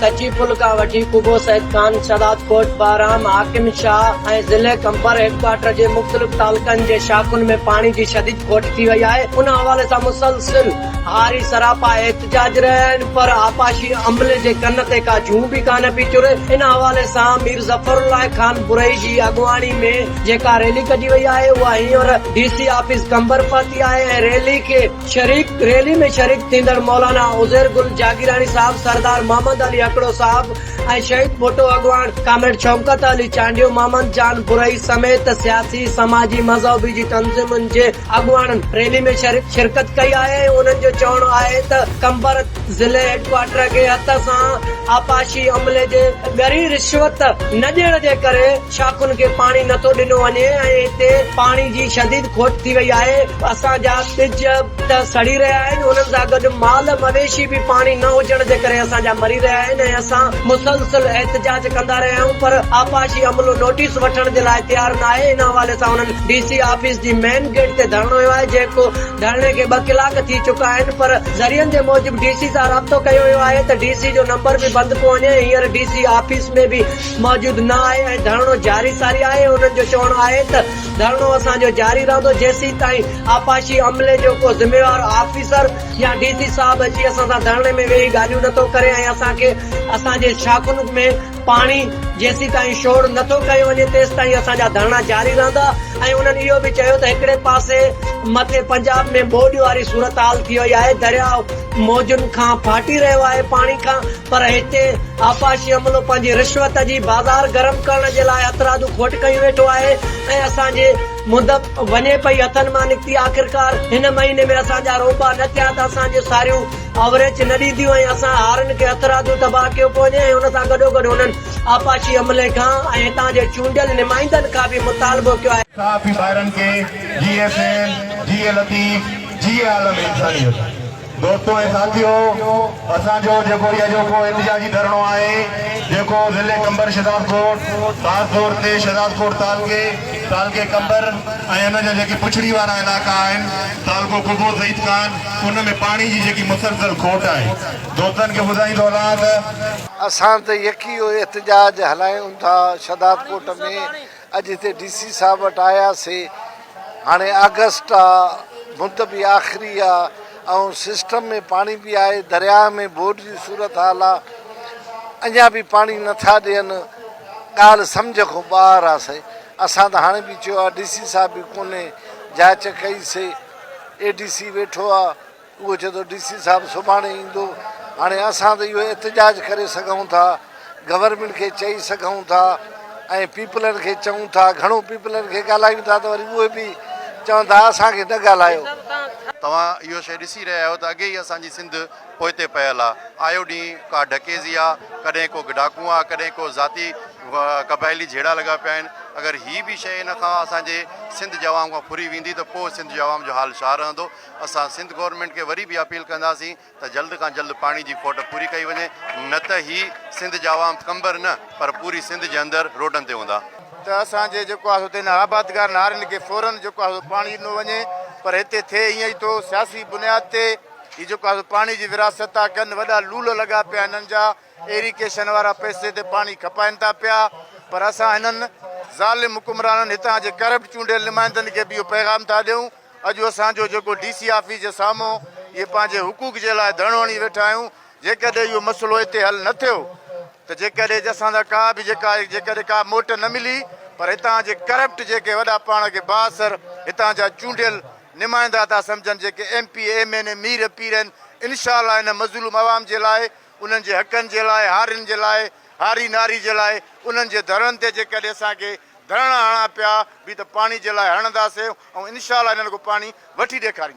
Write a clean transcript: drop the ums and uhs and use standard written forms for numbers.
ڪچي پل کان وٺي قبو سيد خان، شهدادڪوٽ، بهرام، حاڪم شاهه ۽ ضلعي قمبر هيڊڪوارٽر جي مختلف تعلقن جي شاخن ۾ پاڻي جي شديد کوٽ ٿي وئي آهي. ان حوالي سان مسلسل هاري سراپا احتجاج رهيا آهن پر آبپاشي عملي جي ڪن تي ڪا جون به ڪانه پئي چري. ان حوالي سان مير ظفر الله خان برئي جي اڳواڻي ۾ جيڪا ريلي ڪڍي وئي آهي اها هينئر ڊي سي آفيس قمبر پهتي آهي ۽ ريلي کي شريڪ ريلي ۾ شريڪ ٿيندڙ مولانا عزير گل جاگيراڻي صاحب، سردار محمد علي هڪڙو صاحب ۽ شهيد ڀٽو اڳواڻ ڪامريڊ شوڪت علي چانڊيو، محمد جان برئي سميت سياسي، سماجي، مذهبي جي تنظيمن جي اڳواڻن ريلي ۾ شرڪت ڪئي آهي ۽ انهن جو چوڻ آهي ته قمبر ضلعي هيڊڪوارٽر کي هٿ سان آبپاشي عملي جي ڳري رشوت نه ڏيڻ جي ڪري شاخن کي پاڻي نه ٿو ڏنو وڃي ۽ هتي پاڻي جي شديد کوٽ ٿي وئي آهي، اسان جا ٻج ته سڙي رهيا آهن انهن سان گڏ مال مويشي به پاڻي نه هجڻ جي ڪري اسان جا مري رهيا آهن ۽ اسان مسلسل احتجاج ڪندا رهيا آهيون پر آبپاشي عملو نوٽيس وٺڻ جي لاء تيار ناهي ان حوالي سان انهن ڊي سي آفيس جي مين گيٽ تي ڌرڻو هنيو آهي جيڪو ڌرڻي کي ٻه ڪلاڪ ٿي چڪا آهن پر ذريعن جي موجب ڊي سي سان رابطو ڪيو ويو آهي ته ڊي سي جو نمبر به بند پيو وڃي هينئر ڊي سي آفيس ۾ به موجود نه آهي ۽ ڌرڻو جاري ساري آهي، انهن جو چوڻ آهي ته ڌرڻو اسان جو جاري رهندو جيسيتائين آبپاشي عملي جو ڪو ذميوار آفيسر يا ڊي سي صاحب اچي اسان سان ڌرڻي ۾ ويهي ڳالهيون نٿو ڪري ۽ اسان کي اسان جي شاخن ۾ پاڻي جيسيتائين شوڙ نٿو ڪيو وڃي تيستائين اسان جا ڌرڻا جاري رهندا ۽ انهن اهو به چيو ته هڪڙي پاسي مٿي پنجاب ۾ ٻوڏ واري صورتحال ٿي وئي آهي درياء موجن کان ڦاٽي رهيو آهي پاڻي کان پر هتي آبپاشي عملو پنهنجي رشوت جي بازار گرم ڪرڻ جي لاء هٿرادو کوٽ ڪيون ويٺو آهي ۽ اسان جي مند وڃي پئي هٿن مان نڪتي آخرڪار هن مهيني ۾ اسان جا روپا نه ٿيا ته اسان جون ساريون اوريچ نه ڏينديون ۽ اسان هارين کي هٿرادو تباهه ڪيو پيو وڃي ۽ ان سان گڏوگڏ هنن آبپاشي عملي کان ۽ هتان جي چونڊيل نمائندن کان به مطالبو ڪيو آهي. صحافي ڀائرن کي جيئي حسين، جيئي لطيف، جيئي عالم انسانيت. دوستو ۽ ساٿيو اسان جو جيڪو هي اڄوڪو احتجاجي ڌرڻو آهي جيڪو ضلعي قمبر شھدادڪوٽ خاص طور تي شھدادڪوٽ تعلقي تعلقي قمبر ۽ ان جا جيڪي پڇڙي وارا علائقا آهن تعلقو قبو سعيد خان ان ۾ پاڻي جي جيڪي مسلسل کوٽ آهي دوستن کي ٻڌائيندو هلان ته اسان ته يڪي اهو احتجاج هلايون ٿا شھدادڪوٽ ۾ اڄ هتي ڊي سي صاحب وٽ آياسي هاڻي آگسٽ آ مند به آخري آ ۽ سسٽم ۾ پاڻي به آهي درياهه ۾ ٻوڏ جي صورت حال آ اڃا به پاڻي نٿا ڏين ڳالهه سمجهه کان ٻاهر آ سائين اسان ته هاڻي به چيو آ ڊي سي صاحب به ڪونهي جاچ ڪئي سي اي ڊي سي ويٺو آ اهو چئي ٿو ڊي سي صاحب سڀاڻي ايندو هاڻي اسان ته اهو احتجاج ڪري سگهون ٿا گورنمينٽ کي چئي سگهون ٿا ۽ پيپلن کي چئون ٿا گهڻو پيپلن کي ڳالهايون ٿا ته وري اهي به چون ٿا اسان کي نه ڳالهايو. توهان اهو شيء ڏسي رهيا آهيو ته اڳي ئي اسان جي سنڌ پوئتي پيل آ آيو ڏينهن ڪا ڍڪيزي آ ڪڏهن ڪو ڊاڪون آ ڪڏهن ڪو ذاتي قبائلي جهيڙا لڳا پيا آهن اگر هي به شيء ان کان اسان جي سنڌ جي عوام کان ڦري ويندي ته پوء سنڌ جي عوام جو حال ڇا رهندو اسان سنڌ گورنمينٽ کي وري به اپيل ڪنداسين ته جلد کان جلد پاڻي جي کوٽ پوري ڪئي وڃي نه ته هي سنڌ جا عوام قمبر نه پر پوري سنڌ جي اندر روڊن تي هوندا. ته اسان جي جيڪو آهي سو هتي هن آبادگارن هارين کي فورن جيڪو آهي سو پاڻي ڏنو وڃي پر هتي ٿئي ائين ئي ٿو سياسي بنياد تي هي جيڪو آهي سو پاڻي جي ورهاست ٿا ڪن وڏا لول لڳا پيا هنن جا ايريگيشن وارا پئسي تي پاڻي کپائن ٿا پيا پر اسان هنن ظالم حڪمرانن هتان جي ڪرپٽ چونڊيل نمائندن کي به اهو پيغام ٿا ڏيون اڄ اسان جو جيڪو ڊي سي آفيس جي سامهون اهي پنهنجي حقوق جي لاء ڌرڻو هڻي ويٺا آهيون جيڪڏهن اهو مسئلو هتي حل نه ٿيو ته جيڪڏهن اسان سان ڪا به جيڪا جيڪڏهن ڪا موٽ نه ملي پر هتان جي ڪرپٽ جيڪي وڏا پاڻ کي بااثر هتان جا چونڊيل نمائندا ٿا سمجهن جيڪي M P A M N A Mir پير آهن انشاء الله هن مظلوم عوام جي لاء انهن جي حقن جي لاء هارين جي لاء هاري ناري جي لاء انهن جي ڌرڻن تي جيڪڏهن اسان کي ڌرڻا هڻڻا پيا به ته پاڻي جي لاء هڻنداسين ۽ انشاء الله انهن کان پاڻي وٺي ڏيکارينداسين.